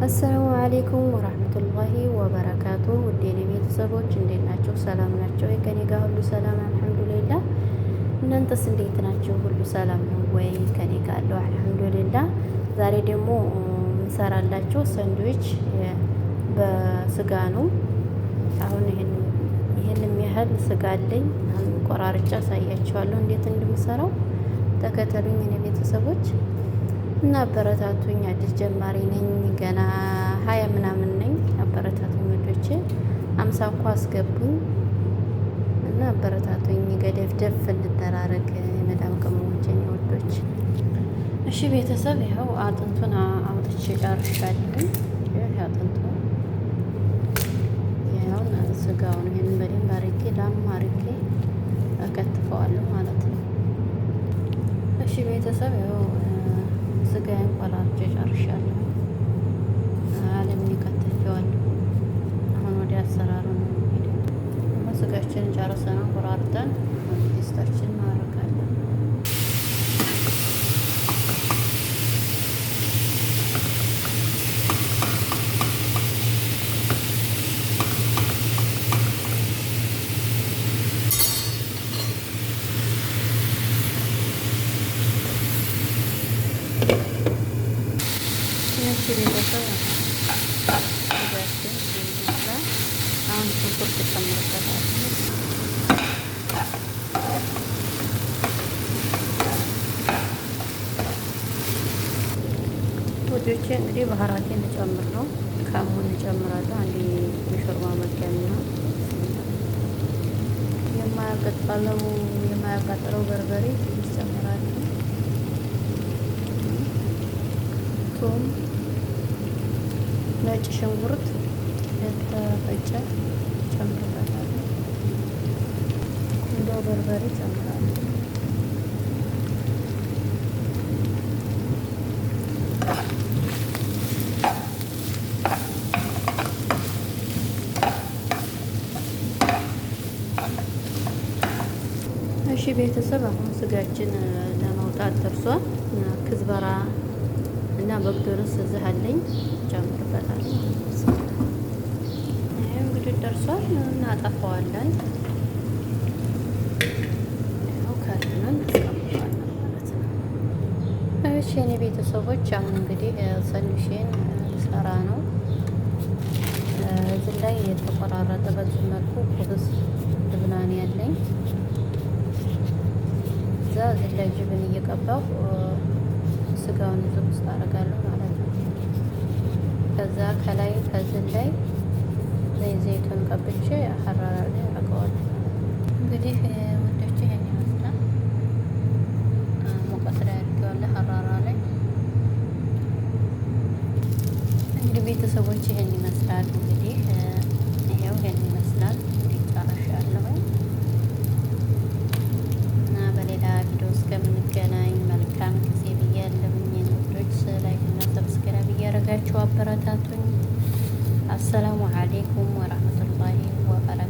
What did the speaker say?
السلام عليكم ورحمة الله وبركاته። ውድ የኔ ቤተሰቦች እንዴት ናቸው? ሰላም ናቸው? ከኔ ጋር ሁሉ ሰላም الحمد لله። እናንተስ እንዴት ናቸው? ሁሉ ሰላም ነው ወይ? ከኔ ጋር አለው الحمد لله። ዛሬ ደግሞ እንሰራላችሁ ሰንድዊች በስጋ ነው። አሁን ይሄን ያህል ስጋ አለኝ። አሁን ቆራርጬ አሳያችኋለሁ እንዴት እንደምሰራው ተከተሉኝ የኔ ቤተሰቦች እና አበረታቱኝ። አዲስ ጀማሪ ነኝ፣ ገና 20 ምናምን ነኝ። አበረታቱኝ ወዶቼ፣ 50 እንኳ አስገቡኝ እና አበረታቱኝ። ገደፍ ደፍ እንደራረግ የመዳም ቅመሞች የኔ ወዶች። እሺ ቤተሰብ ይኸው አጥንቱን አውጥቼ ጨርሻለሁ። ይህ አጥንቱ ይኸውን ስጋውን ይሄንን በደንብ አርጌ ላም አርጌ እከትፈዋለሁ ማለት ነው። እሺ ቤተሰብ ይኸው ስጋዬን ቆራርጬ ጨርሻለሁ። አለሚ ከትፌዋለሁ። አሁን ወደ አሰራሩ ነው የምንሄደው። ስጋችንን ጨርሰን ቆራርጠን ድስታችን እናደርጋለን። እሺ ቤተሰብ ስጋችን ይመስላል። አሁን ሽንኩርት ጨምርበታለሁ። ወዶቼ እንግዲህ ባህራቴን ልጨምር ነው። ከሙን እጨምራለሁ። አንድ የሾርባ ማንኪያ የሚሆን የማያቃጥለው በርበሬ ትንሽ ጨምራለሁ። ቱም፣ ነጭ ሽንኩርት የተፈጨ ጨምርበታለሁ። ቁንዶ በርበሬ ጨምራለሁ። እሺ ቤተሰብ አሁን ስጋችን ለመውጣት ደርሷል። كزبرة እና بقدونس እዚህ አለኝ ጨምርበታለሁ። ይሄ እንግዲህ ደርሷል፣ እናጠፋዋለን። ያው ከድነን እናስቀምጠዋለን ማለት ነው። እሺ የኔ ቤተሰቦች አሁን እንግዲህ ሰንዱሼን ልሰራ ነው። እዚህ ላይ የተቆራረጠ በዚህ መልኩ خبز لبناني ያለኝ እዛ እዚህ ላይ جبن እየቀባሁ ስጋውን እዚህ ውስጥ አደርጋለሁ ማለት ነው። ከዛ ከላይ ከዚህ ላይ ዘይቱን ቀብቼ حرارة ላይ አደርገዋለሁ። እንግዲህ ውዶቼ ይሄን ይመስላል። ሙቀት ላይ አድርጌዋለሁ حرارة ላይ። እንግዲህ ቤተሰቦች ይሄን ይመስላል። እንግዲህ ይሄው ይሄን ይመስላል። እንግዲህ ጨርሻለሁ እና በሌላ ቪዲዮ እስከምንገናኝ መልካም ጊዜ ብያለሁኝ። ውዶች like እና subscribe እያደረጋችሁ አበረታቱኝ። السلام عليكم ورحمة الله وبركاته።